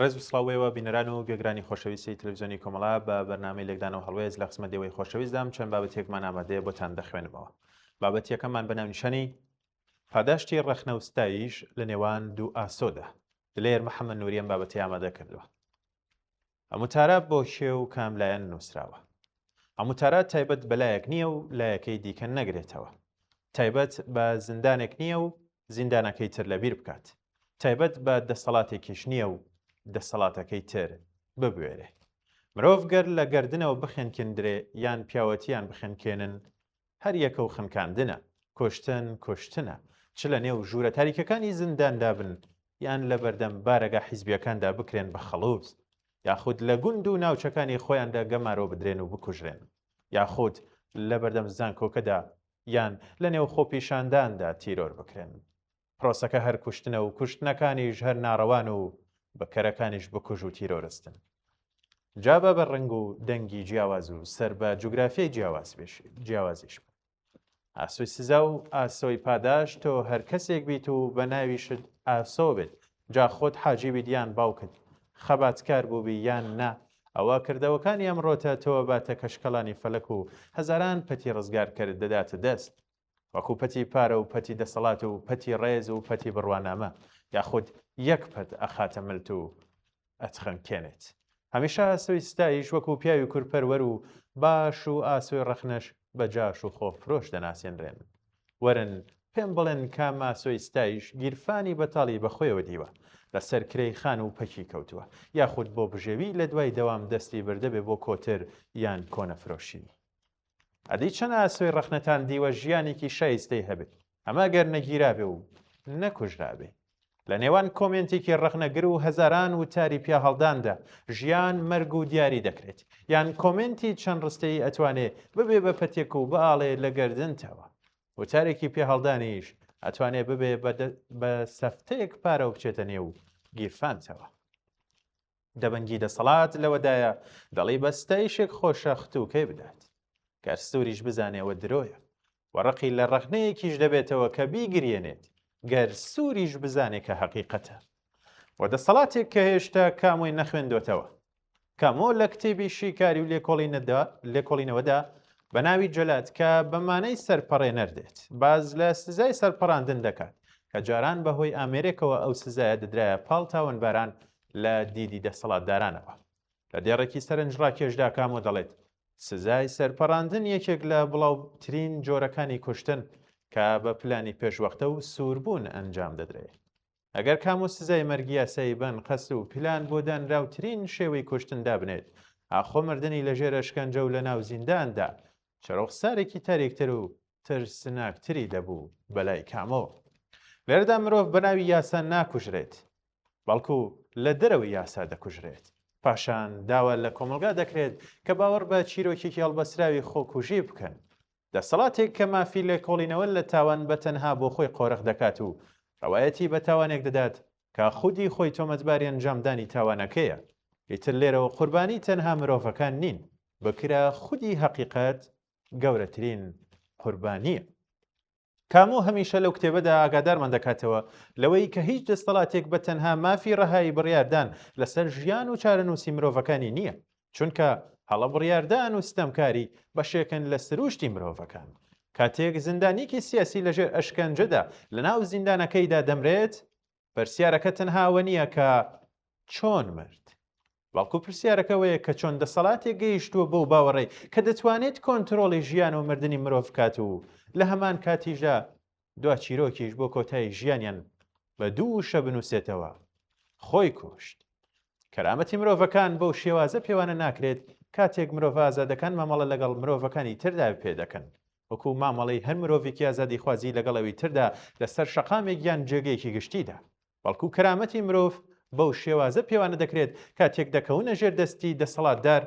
ڕێز و سڵاو ئێوە بینەران و گوێگرانی خۆشەویستی تەلەڤیزیۆنی کۆمەڵە بە بەرنامەی لێکدانەوە هەڵوێست لە خزمەت ئێوەی خۆشەویستدام چەند بابەتێکمان ئامادەیە بۆتان دەخوێنمەوە. بابەتیەکەمان بە ناونیشانی پاداشتی ڕەخنە و ستایش لە نێوان دوو ئاسۆدا. دلێر محەممەد نووری ئەم بابەتەی ئامادە کردووە. ئەم وتارە بۆ کێ و کام لایەن نووسراوە؟ ئەم وتارە تایبەت بە لایەک نییە و لایەکەی دیکە نەگرێتەوە. تایبەت بە زیندانێک نییە و زیندانەکەی تر لەبیر بکات. تایبەت بە دەسەڵاتێکیش نییە و دەسەڵاتەکەی تر ببوێرێ. مرۆڤ گەر لە گەردنەوە بخنکندرێ یان پیاوەتییان بخنکێنن، هەر یەکە و خنکاندنە، کوشتن کوشتنە، چ لە نێو ژوورە تاریکەکانی زینداندا بن یان لە بەردەم بارەگا حیزبییەکاندا بکرێن بە خەڵووز، یاخود لە گوند و ناوچەکانی خۆیاندا گەمارۆ بدرێن و بکوژرێن، یاخود لە بەردەم زانکۆکەدا یان لە نێو خۆپیشانداندا تیرۆر بکرێن. پرۆسەکە هەر کوشتنە و کوشتنەکانیش هەر ناڕەوان و بکەرەکانیش بکوژ و تیرۆرستن. جا با بە ڕەنگ و دەنگی جیاواز و سەر بە جوگرافیای جیاوازیش بن. ئاسۆی سزا و ئاسۆی پاداشت تۆ هەر کەسێک بیت و بە ناویشت ئاسۆ بێت، جا خۆت حاجی بیت یان باوکت، خەباتکار بووبی یان نا، ئەوە کردەوەکانی ئەمڕۆتە تۆ باتە کەشکەڵانی فەلەک و هەزاران پەتی ڕزگارکەرت دەداتە دەست. وەکو پەتی پارە و پەتی دەسەڵات و پەتی ڕێز و پەتی بڕوانامە، یاخود یەک پەت ئەخاتە ملت و ئەتخنکێنێت. هەمیشە ئاسۆی ستایش وەکو پیاوی کوردپەروەر و باش و ئاسۆی ڕەخنەش بە جاش و خۆفرۆش دەناسێنرێن. وەرن پێم بڵێن کام ئاسۆی ستایش گیرفانی بەتاڵی بەخۆیەوە دیوە، لەسەر کرێی خانوو پەکی کەوتووە، یاخود بۆ بژێوی لەدوای دەوام دەستی بردبێ بۆ کۆتر یان کۆنەفرۆشی. ئەدی چەند ئاسۆی ڕەخنەتان دیوە ژیانێکی شایستەی هەبێ ئەمە گەر نەگیرابێ و نەکوژرابێ؟ لە نێوان کۆمێنتێکی ڕەخنەگر و هەزاران وتاری پیاهەڵداندا ژیان مەرگ و دیاری دەکرێت یان کۆمێنتی چەند ڕستەیی ئەتوانێ ببێ بە پەتێک و بئاڵێ لە گەردنتەوە وتارێکی پێهەڵدانیش ئەتوانێ ببێ بە سەفتەیەک پارە و بچێتە نێو گیرفانتەوە. دەبەنگی دەسەڵات لەوەدایە دەڵی بە ستایشێک خۆشە ختووکەی بدات. گەر سووریش بزانێ ئەوە درۆیە. وە ڕقی لە ڕەخنەیەکیش دەبێتەوە کە بیگریەنێت گەر سووریش بزانێ کە هەقیقەتە. وە دەسەڵاتێک کە هێشتا کامۆی نەخوێندۆتەوە. کامۆ لە کتێبی شیکاری و لێکۆڵینەوەدا بە ناوی جەلاد کە بە مانای سەرپەڕێنەر دێت، باس لە سزای سەرپەڕاندن دەکات کە جاران بە هۆی ئامێرێکەوە ئەو سزایە دەدرایە پاڵ تاوانباران لە دیدی دەسەڵاتدارانەوە. لە دێڕێکی سەرنجڕاکێشدا کامۆ دەڵێت، سزای سەرپەڕاندن یەکێک لە بڵاوترین جۆرەکانی کوشتن کە بە پلانی پێشوەختە و سووربوون ئەنجام دەدرێت. ئەگەر کامۆ سزای مەرگی یاسایی بە ئەنقەست و پلان بۆ دانراوترین شێوەی کوشتن دابنێت، ئاخۆ مردنی لەژێر ئەشکەنجە و لەناو زینداندا چ ڕوخسارێکی تاریکتر و ترسناکتری دەبوو بەلای کامۆ؟ لێرەدا مرۆڤ بەناوی یاسا ناکوژرێت، بەڵکو لە دەرەوەی یاسا دەکوژرێت. پاشان داوا لە کۆمەڵگا دەکرێت کە باوەڕ بە چیرۆکێکی هەڵبەستراوی خۆکوژی بکەن. دەسەڵاتێک کە مافی لێکۆڵینەوە لە تاوان بە تەنها بۆ خۆی قۆرخ دەکات و ڕەوایەتی بە تاوانێک دەدات کە خودی خۆی تۆمەتباری ئەنجامدانی تاوانەکەیە. ئیتر لێرەوە قوربانی تەنها مرۆڤەکان نین، بکرە خودی هەقیقەت گەورەترین قوربانییە. کامۆ هەمیشە لەو کتێبەدا ئاگادارمان دەکاتەوە لەوەی کە هیچ دەستەڵاتێک بە تەنها مافی ڕەهایی بڕیاردان لەسەر ژیان و چارەنووسی مرۆڤەکانی نییە، چونکە هەڵە بڕیاردان و ستەمکاری بەشێکن لە سرووشتی مرۆڤەکان. کاتێک زیندانییەکی سیاسی لەژێر ئەشکەنجەدا لەناو زیندانەکەیدا دەمرێت، پرسیارەکە تەنها ئەوە نییە کە چۆن مرد؟ بەڵکو پرسیارەکە ئەوەیە کە چۆن دەسەڵاتێک گەیشتووە بەو باوەڕەی کە دەتوانێت کۆنترۆڵی ژیان و مردنی مرۆڤ بکات و لە هەمان کاتیشدا دوا چیرۆکیش بۆ کۆتایی ژیانیان بە دوو وشە بنووسێتەوە، خۆی کوشت. کەرامەتی مرۆڤەکان بەو شێوازە پێوانە ناکرێت کاتێک مرۆڤە ئازادەکان مامەڵە لەگەڵ مرۆڤەکانی تردا پێدەکەن وەکو مامەڵەی هەر مرۆڤێکی ئازادیخوازی لەگەڵ ئەوی تردا لەسەر شەقامێک یان جێگەیەکی گشتیدا. بەڵکو کەرامەتی مرۆڤ بەو شێوازە پێوانە دەکرێت کاتێک دەکەونە ژێر دەستی دەسەڵاتدار،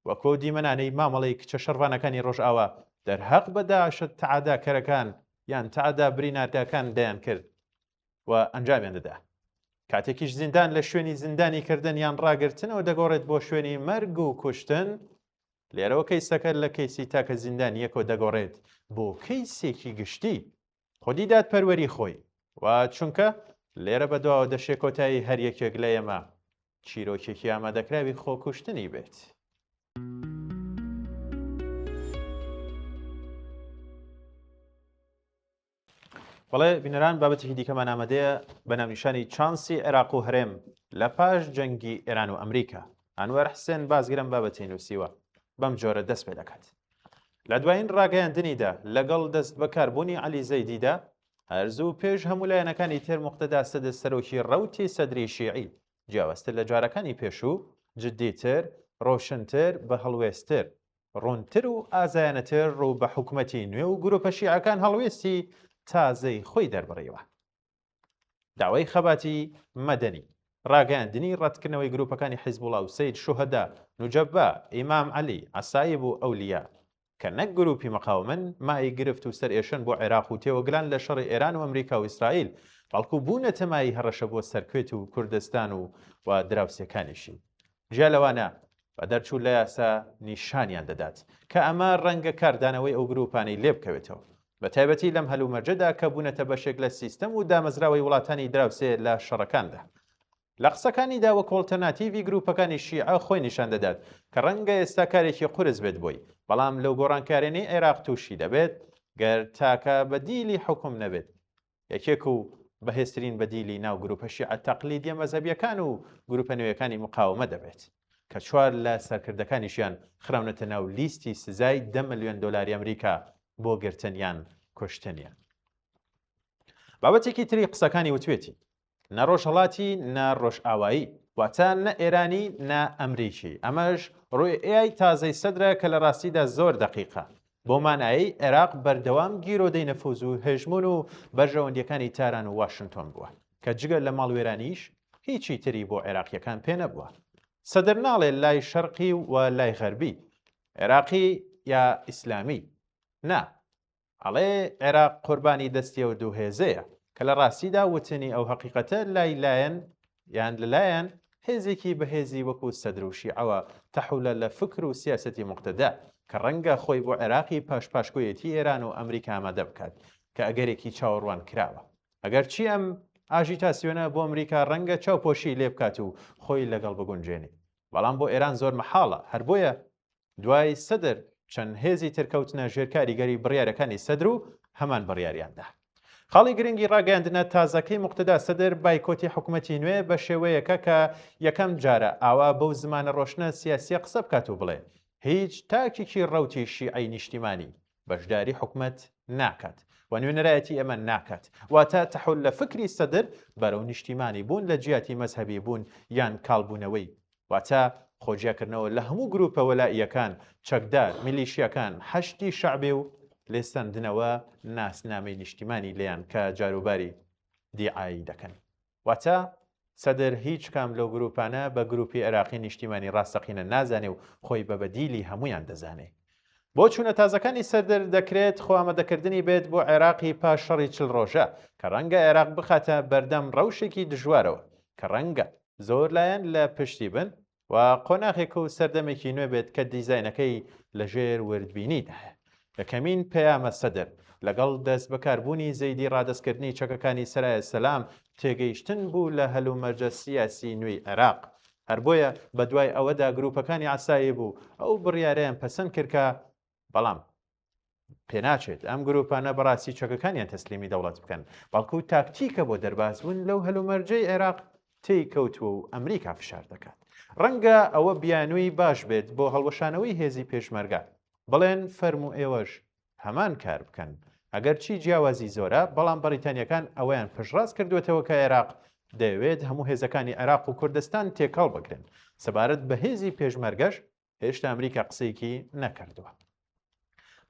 وەک ئەو دیمەنانەی مامەڵەی کچە شەڕڤانەکانی ڕۆژئاوا دەرهەق بە داعشە تەعاداکەرەکان یان تەعدا برینارداکان دەیانکرد و ئەنجامیان دەدا. کاتێکیش زیندان لە شوێنی زیندانی کردن یان ڕاگرتنەوە دەگۆڕێت بۆ شوێنی مەرگ و کوشتن، لێرەوە کەیسەکە لە کەیسی تاکە زیندانییەکەوە دەگۆڕێت بۆ کەیسێکی گشتی. خودی دادپەروەری خۆی و چونکە لێرە بەدواوە دەشێ کۆتایی هەر یەکێک لە ئێمە. چیرۆکێکی ئامادەکراوی خۆکوشتنی بێت. بەڵێ بینەران بابەتێکی دیکەمان ئامادەیە بە ناونیشانی چانسی عێراق و هەرێم لە پاش جەنگی ئێران و ئەمریکا ئەنوەر حسێن بازگرم بابەتی نووسیوە بەم جۆرە دەست پێ دەکات لە دوایین ڕاگەیاندنیدا لەگەڵ دەست بەکاربوونی عەلی زەیدیدا هەرزوو پێش هەموو لایەنەکانی تر موقتەدا سەدر سەرۆکی ڕەوتی سەدری شیعی جیاوازتر لە جارەکانی پێشوو، جدیتر، ڕۆشنتر، بەهەڵوێستتر، ڕوونتر و ئازایانەتر ڕوو بە حکومەتی نوێ و گروپە شیعەکان هەڵوێستی تازەی خۆی دەربڕیوە. داوای خەباتی مەدەنی، ڕاگەیاندنی ڕەتکردنەوەی گروپەکانی حیزبوڵا و سەید شوهەدا، نوجەبا، ئیمام عەلی، عەسایب و ئەولیا، کە نەک گروپی مقاومەن مایەی گرفت و سەرئێشەن بۆ عێراق و تێوەگلان لە شەڕی ئێران و ئەمریکا و ئیسرائیل، بەڵکو بوونەتە مایەی هەڕەشە بۆ سەر کوێت و کوردستان و و دراوسێکانیشی. جیا لەوانە، بە دەرچوون لە یاسا نیشانیان دەدات، کە ئەمە ڕەنگە کاردانەوەی ئەو گروپانەی لێبکەوێتەوە، بە تایبەتی لەم هەلومەرجەدا کە بوونەتە بەشێک لە سیستەم و دامەزراوەی وڵاتانی دراوسێ لە شەڕەکاندا. لە قسەکانیدا وەک ئۆڵتەرناتیڤی گروپەکانی شیعە خۆی نیشان دەدات کە ڕەنگە ئێستا کارێکی قورس بێت بۆی، بەڵام لەو گۆڕانکاریانەی عێراق تووشی دەبێت گەر تاکە بەدیلی حوکم نەبێت یەکێک و بەهێزترین بەدیلی ناو گروپە شیعە تەقلیدیە مەزهەبیەکان و گروپە نوێیەکانی مقاومە دەبێت کە چوار لە سەرکردەکانیشیان خراونەتە ناو لیستی سزای دە ملیۆن دۆلاری ئەمریکا بۆ گرتن یان کوشتنیان. بابەتێکی تری قسەکانی وتوێتی نە ڕۆژهەڵاتی نە ڕۆژئاوایی، واتە نە ئێرانی نە ئەمریکی، ئەمەش ڕوئیای تازەی سەدرە کە لە ڕاستیدا زۆر دەقیقە، بەو مانایەی عێراق بەردەوام گیرۆدەی نفوز و هێژمون و بەرژەوەندییەکانی تاران و واشنتۆن بووە، کە جگە لە ماڵوێرانیش هیچی تری بۆ عێراقییەکان پێ نەبووە. سەدر ناڵێ لای شەرقی و لای غەربی، عێراقی یا ئیسلامی، نا، ئەڵێ عێراق قوربانی دەستی ئەو دوو هێزەیە، کە لە ڕاستیدا وتنی ئەو هەقیقەتە لای لایەن یان لەلایەن هێزێکی بەهێزی وەکو سەدر و شیعەوە تەحولە لە فکر و سیاسەتی موقتەدا کە ڕەنگە خۆی بۆ عێراقی پاش پاشکۆیەتی ئێران و ئەمریکا ئامادە بکات کە ئەگەرێکی چاوەڕوان کراوە ئەگەرچی ئەم ئاژیتاسیۆنە بۆ ئەمریکا ڕەنگە چاوپۆشی لێ بکات و خۆی لەگەڵ بگونجێنێ بەڵام بۆ ئێران زۆر مەحاڵە هەر بۆیە دوای سەدر چەند هێزی تر کەوتنە ژێر کاریگەری بڕیارەکانی سەدر و هەمان بڕیاریان دا. خاڵی گرنگی ڕاگەیاندنە تازەکەی موقتەدا سەدر بایکۆتی حکومەتی نوێ بە شێوەیەکە کە یەکەم جارە ئاوا بەو زمانە ڕۆشنە سیاسیە قسە بکات و بڵێ هیچ تاکێکی ڕەوتی شیعەی نیشتیمانی بەشداری حکومەت ناکات و نوێنەرایەتی ئێمە ناکات واتە تەحول لە فکری سەدر بەرەو نیشتیمانی بوون لە جیاتی مەزهەبی بوون یان کاڵبوونەوەی واتە خۆجیاکردنەوە لە هەموو گروپە وەلائییەکان، چەکدار، میلیشیاکان، حەشدی شەعبی و لێسەندنەوە ناسنامەی نیشتیمانی لێیان کە جاروباری دیعایی دەکەن. واتە سەدر هیچ کام لەو گروپانە بە گروپی عێراقی نیشتیمانی ڕاستەقینە نازانێ و خۆی بە بەدیلی هەموویان دەزانێ. بۆچوونە تازەکانی سەدر دەکرێت خۆئامادەکردنی بێت بۆ عێراقی پاش شەڕی 40 ڕۆژە کە ڕەنگە عێراق بخاتە بەردەم ڕەوشێکی دژوارەوە کە ڕەنگە زۆر لایەن لە پشتی بن و قۆناغێک و سەردەمێکی نوێ بێت کە دیزاینەکەی لە ژێر وردبینیدایە. یەکەمین پەیامە سەدر لەگەڵ دەستبەکاربوونی زەیدی ڕادەستکردنی چەکەکانی سەرایە سەلام تێگەیشتن بوو لە هەلومەرجە سیاسی نوێی عێراق هەر بۆیە بەدوای ئەوەدا گروپەکانی عەسایب و ئەو بڕیارەیان پەسەند کرد کە بەڵام پێناچێت ئەم گروپانە بەڕاستی چەکەکانیان تەسلیمی دەوڵەت بکەن، بەڵکو تاکتیکە بۆ دەربازبوون لەو هەلومەرجەی عێراق تێی کەوتووە و ئەمریکا فشار دەکات. ڕەنگە ئەوە بیانووی باش بێت بۆ هەڵوەشانەوەی هێزی پێشمەرگە، بڵێن فەرموو ئێوەش هەمان کار بکەن. ئەگەرچی جیاوازی زۆرە، بەڵام بەڕیتانییەکان ئەوەیان پشتڕاست کردووەتەوە کە عێراق دەیەوێت هەموو هێزەکانی عێراق و کوردستان تێکەڵ بکرێن. سەبارەت بە هێزی پێشمەرگەش، هێشتا ئەمریکا قسەیەکی نەکردووە.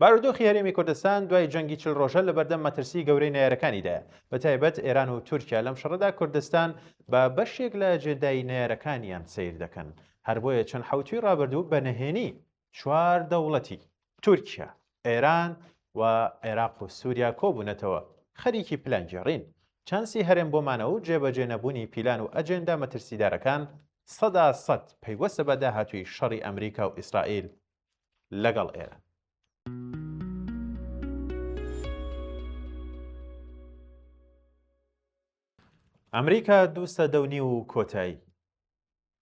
بارودۆخی هەرێمی کوردستان دوای جەنگی 40 ڕۆژە لەبەردەم مەترسی گەورەی نەیارەکانیدایە، بە تایبەت ئێران و تورکیا لەم شەڕەدا کوردستان بە بەشێک لە ئەجێندای نەیارەکانیان سەیر دەکەن، هەر بۆیە چەند حەوتووی ڕابردوو بە نهێنی چوار دەوڵەتی، تورکیا، ئێران و عێراق و سووریا کۆبوونەتەوە، خەریکی پلانگێڕین. چانسی هەرێم بۆ مانەوە و جێبەجێ نەبوونی پیلان و ئەجێندا مەترسیدارەکان 100% پەیوەستە بە داهاتووی شەڕی ئەمریکا و ئیسرائیل لەگەڵ ئێران. ئەمریکا دوو سەدە و نیو و کۆتایی.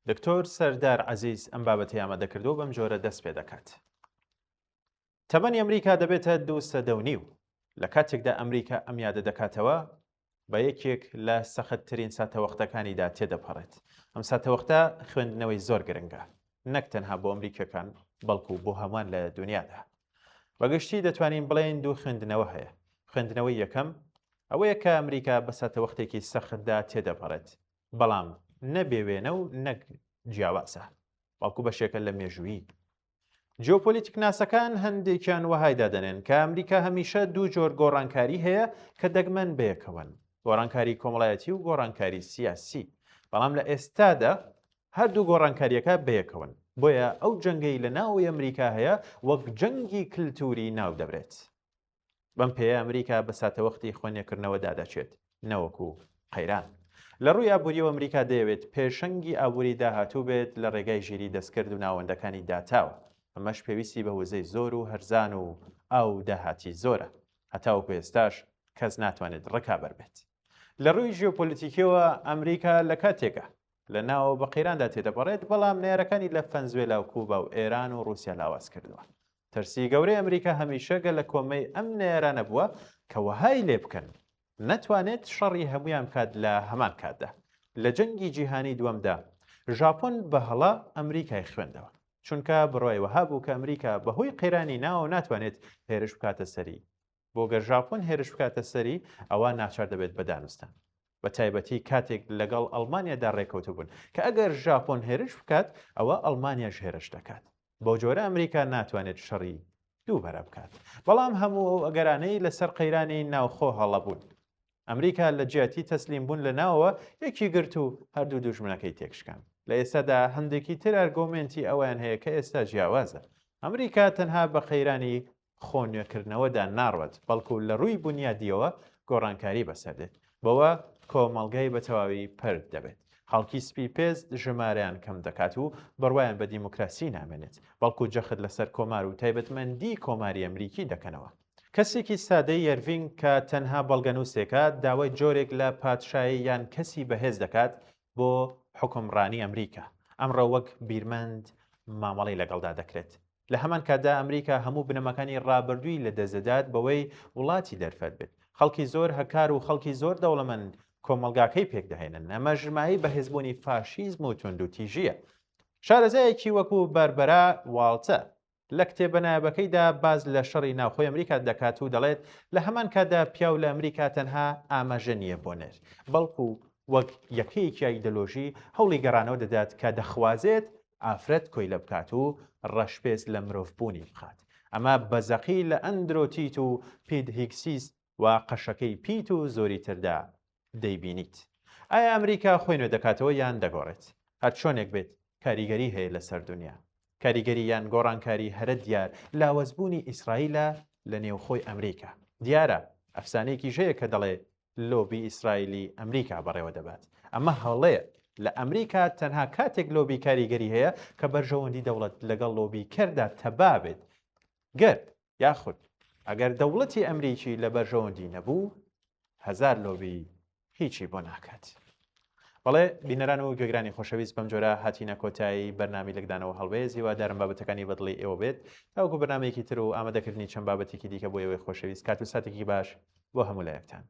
دکتۆر سەردار عەزیز ئەم بابەتەی ئامادە کردووە و بەم جۆرە دەست پێ دەکات. تەمەنی ئەمریکا دەبێتە دوو سەدە و نیو، لە کاتێکدا ئەمریکا ئەم یادە دەکاتەوە بە یەکێک لە سەختترین ساتەوەختەکانیدا تێدەپەڕێت. ئەم ساتەوەختە خوێندنەوەی زۆر گرنگە، نەک تەنها بۆ ئەمریکیەکان بەڵکو بۆ هەمووان لە دونیادا. بە گشتی دەتوانین بڵێین دوو خوێندنەوە هەیە. خوێندنەوەی یەکەم ئەوەیە کە ئەمریکا بە ساتەوەختێکی سەختدا تێدەپەڕێت، بەڵام نە بێ وێنە و نەک جیاوازە، بەڵکو بەشێکە لە مێژوویی. جیۆپۆلیتیکناسەکان هەندێکیان وەهای دادەنێن کە ئەمریکا هەمیشە دوو جۆر گۆڕانکاری هەیە کە دەگمەن بەیەکەوەن، گۆڕانکاری کۆمەڵایەتی و گۆڕانکاری سیاسی، بەڵام لە ئێستادا هەردوو گۆڕانکارییەکە بەیەکەوەن، بۆیە ئەو جەنگەی لە ناوەوەی ئەمریکا هەیە وەک جەنگی کلتوری ناودەبرێت. بەم پێیە ئەمریکا بە ساتەوەختی خۆنوێکردنەوەدا دەچێت نەوەکو قەیران. لە ڕووی ئابووریەوە ئەمریکا دەیەوێت پێشەنگی ئابووری داهاتوو بێت لە ڕێگای ژیری دەستکرد و ناوەندەکانی داتاوە، ئەمەش پێویستی بە وزەی زۆر و هەرزان و ئاو و داهاتی زۆرە. هەتاوەکو ئێستاش کەس ناتوانێت ڕکابەر بێت. لە ڕووی ژیۆپۆلیتیکیەوە ئەمریکا لە کاتێکا لە ناوەوە بە قەیراندا تێدەپەڕێت، بەڵام نەیارەکانی لە فەنزوێلا و کوبا و ئێران و ڕووسیا لاواز کردووە. ترسی گەورەی ئەمریکا هەمیشە گەلەکۆمەی ئەم نەیارانە بووە کە وەهای لێ بکەن نەتوانێت شەڕی هەموویان بکات لە هەمان کاتدا. لە جەنگی جیهانی دووەمدا ژاپۆن بە هەڵە ئەمریکای خوێندەوە، چونکە بڕوای وەها بوو کە ئەمریکا بەهۆی قەیرانی ناوەوە ناتوانێت هێرش بکاتە سەری، بۆ گەر ژاپۆن هێرش بکاتە سەری ئەوا ناچار دەبێت بە دانوستان. بە تایبەتی کاتێک لەگەڵ ئەڵمانیادا ڕێکەوتبوون کە ئەگەر ژاپۆن هێرش بکات ئەوا ئەڵمانیاش هێرش دەکات. بەو جۆرە ئەمریکا ناتوانێت شەڕی دووبەرە بکات. بەڵام هەموو ئەو ئەگەرانەی لەسەر قەیرانی ناوخۆ هەڵە بوون. ئەمریکا لە جیاتی تەسلیم بوون لە ناوەوە یەکی گرت و هەردوو دوژمنەکەی تێکشکاند. لە ئێستادا هەندێکی تر ئەرگۆمێنتی ئەوەیان هەیە کە ئێستا جیاوازە. ئەمریکا تەنها بە قەیرانی خۆ نوێکردنەوەدا ناڕوات، بەڵکو لە ڕووی بونیادییەوە گۆڕانکاری بەسەر دێت، بەوە کۆمەڵگای بە تەواوی پەرت دەبێت، خەڵکی سپی پێست ژمارەیان کەم دەکات و بڕوایان بە دیموکراسی نامێنێت، بەڵکو جەخت لەسەر کۆمار و تایبەتمەندی کۆماری ئەمریکی دەکەنەوە. کەسێکی سادەی یەرڤینگ کە تەنها بەڵگەنووسێکە، داوای جۆرێک لە پادشایی یان کەسی بەهێز دەکات بۆ حوکمڕانی ئەمریکا، ئەمڕۆ وەک بیرمەند مامەڵەی لەگەڵدا دەکرێت. لە هەمان کاتدا ئەمریکا هەموو بنەماکانی ڕابردووی لەدەستدەدات بەوەی وڵاتی دەرفەت بێت. خەڵکی زۆر هەکار و خەڵکی زۆر دەوڵەمەند کۆمەڵگاکەی پێکدەهێنن. ئەمەش مایەی بەهێزبوونی فاشیزم و توندوتیژییە. شارەزایەکی وەکو باربەرا واڵتە لە کتێبە نایابەکەیدا باس لە شەڕی ناوخۆی ئەمریکا دەکات و دەڵێت لە هەمان کاتدا پیاو لە ئەمریکا تەنها ئاماژە نییە بۆ نێر، بەڵکو وەک یەکەیەکی ئایدۆلۆژی هەوڵی گەڕانەوە دەدات کە دەخوازێت ئافرەت کۆیلە بکات و ڕەشپێست لە مرۆڤبوونی بخات. ئەمە بە زەقی لە ئەندرۆ تیت و پیت هیگسیس و قەشەکەی پیت و زۆری تردا دەیبینیت. ئایا ئەمریکا خۆی نوێ دەکاتەوە یان دەگۆڕێت؟ هەرچۆنێک بێت کاریگەری هەیە لەسەر دونیا. کاریگەری یان گۆڕانکاری هەرە دیار لاوازبوونی ئیسرائیلە لە نێوخۆی ئەمریکا. دیارە ئەفسانەیەکیش هەیە کە دەڵێ لۆبی ئیسرائیلی ئەمریکا بەڕێوە دەبات. ئەمە هەڵەیە. لە ئەمریکا تەنها کاتێک لۆبی کاریگەری هەیە کە بەرژەوەندی دەوڵەت لەگەڵ لۆبیکەردا تەبا بێت. گەر یاخود ئەگەر دەوڵەتی ئەمریکی لە بەرژەوەندی نەبوو، هەزار لۆبی هیچی بۆ ناکات. بەڵێ بینەران و گوێگرانی خۆشەویست بەم جۆرە هاتینە کۆتایی بەرنامی لەکدانەوە هەڵوێز هیوادارم بابەتەکانی بەدڵی ئێوە بێت تاوەکو بەرنامەیەکی تر و ئامادەکردنی چەند بابەتێکی دیکە بۆ ئێوەی خۆشەویست کات و ساتێکی باش بۆ هەموو لایەکتان.